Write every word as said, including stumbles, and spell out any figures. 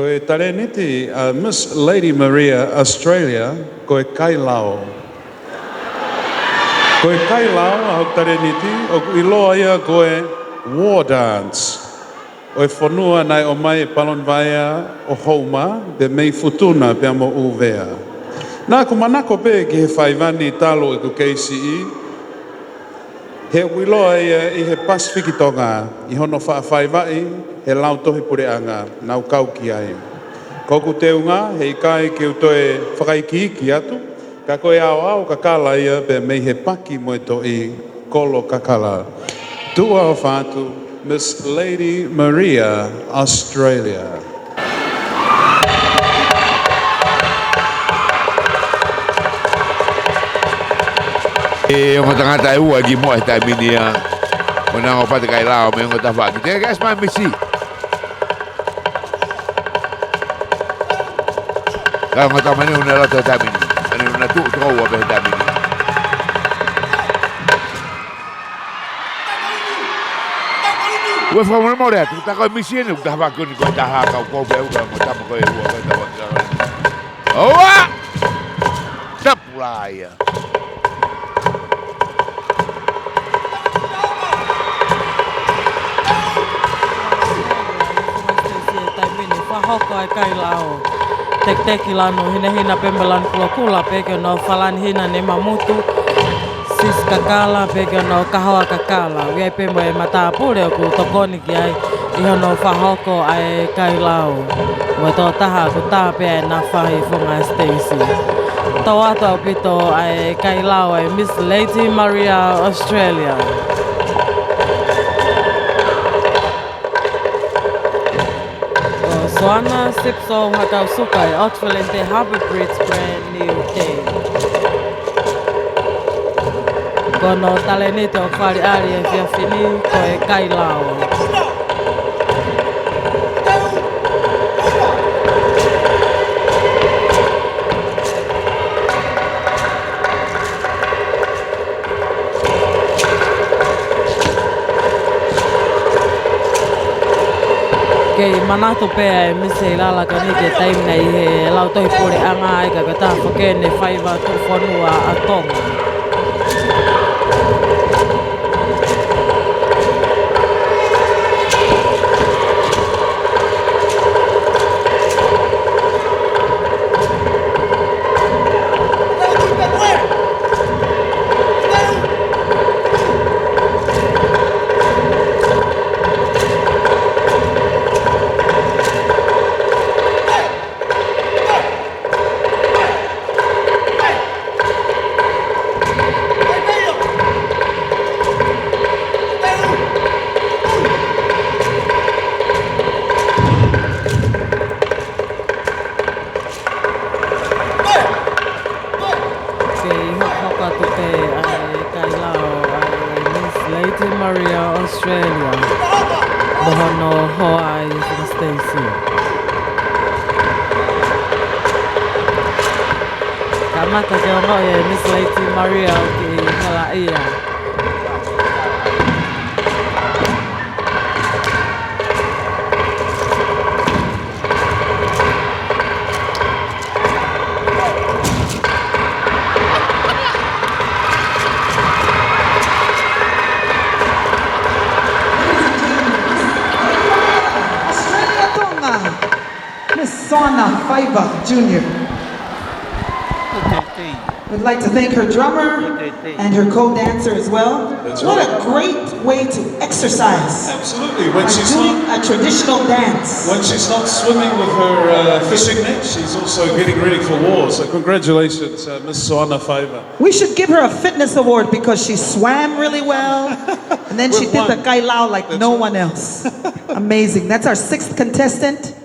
Ko e talēniti ʻa Miss Lady Maria Australia, ko e kailao. Ko e kailao ʻa hoku talēniti, ʻoku ʻiloa ia ko e war dance ʻo e fonua naʻe ʻomai e Paloni Vaea ʻo Houma, pea mei Futuna pea mo ʻUvea. Naʻá ku manako pē ki he faiva ni talu ʻeku kei siʻi, he ʻoku ʻiloa ia ʻi he Pasifiki Tonga, ʻi hono faʻa faivaʻi he lautohi puleʻanga, naʻá ku kau ki ai. Ko ʻeku teunga, heʻikai ke u toe fakaikiiki atu, ka ko e aoao kakala ia pea mei he Paki mo e Toʻi, Kolo Kakala. Tuʻa ʻofa atu, Miss Lady Maria, Australia. E ongo tangata ʻe ua ki muʻa he taimi ni ia. ʻO nau ō pē ʻa e kailao mei he ongo tafaʻaki. Tēkesi mai Misi. Ka ongo tama ni ʻoku ne loto he taimi ni. ʻA eni ʻoku ne tuʻu toko ua pē he taimi ni. Ua fakamolemole atu, tā ko e Misi eni, ʻoku tafaʻaki ko eni ko e taha ka ʻoku ou pehē ʻoku ongo tama ko ē ʻe ua ko e tafaʻaki. ʻOua! Tapu lā ia. Fakahoko ʻa e kailao. Tekiteki Lanu Hinehina pea mo Lanu Kulokula pea ki hono Falani Hina Nemamutu. Sisi Kakala pea ki hono Kahoa Kakala. ʻOku ʻi ai pē mo e matāpule ʻoku tokoni ki ai ʻi hono fakahoko ʻa e kailao. Mo e tokotaha ʻoku tā pē ʻa e nafa ʻi Founga Esteisi. Tō atu ʻaupito ʻa e kailao ʻa e Miss Lady Maria Australia. Ko Soana Sipso Hakausuka ʻi Oxford Harbour Bridge, Brand New Day. Ko hono talēniti ʻoku fāʻeleʻi ʻi he efiafi ni ko e kailao. Kei manatu pē ʻa e Misi ʻi he lala ko eni ki he taimi ni ʻi he lautohi puleʻanga ai ka ko e taha foki eni e faiva tuʻufonua ʻa Tonga. Kei hokohoko atu pē ʻa e kailao ʻa e Miss Lady Maria Australia. Mo hono hoa ʻi Founga Esteisi. Kamata ke ongoʻi ʻe Miss Lady Maria ʻoku kei halaʻia. Australia Tonga, Miss Soana Faiva Junior. We'd like to thank her drummer and her co-dancer as well. That's right. What a great way to exercise. Absolutely. When by she's doing not, a traditional dance. When she's not swimming with her, uh, fishing net, she's also getting ready for war. So congratulations, uh, Miss Soana Faiva. We should give her a fitness award because she swam really well. And then she did the kailao like no one else. Amazing. That's our sixth contestant.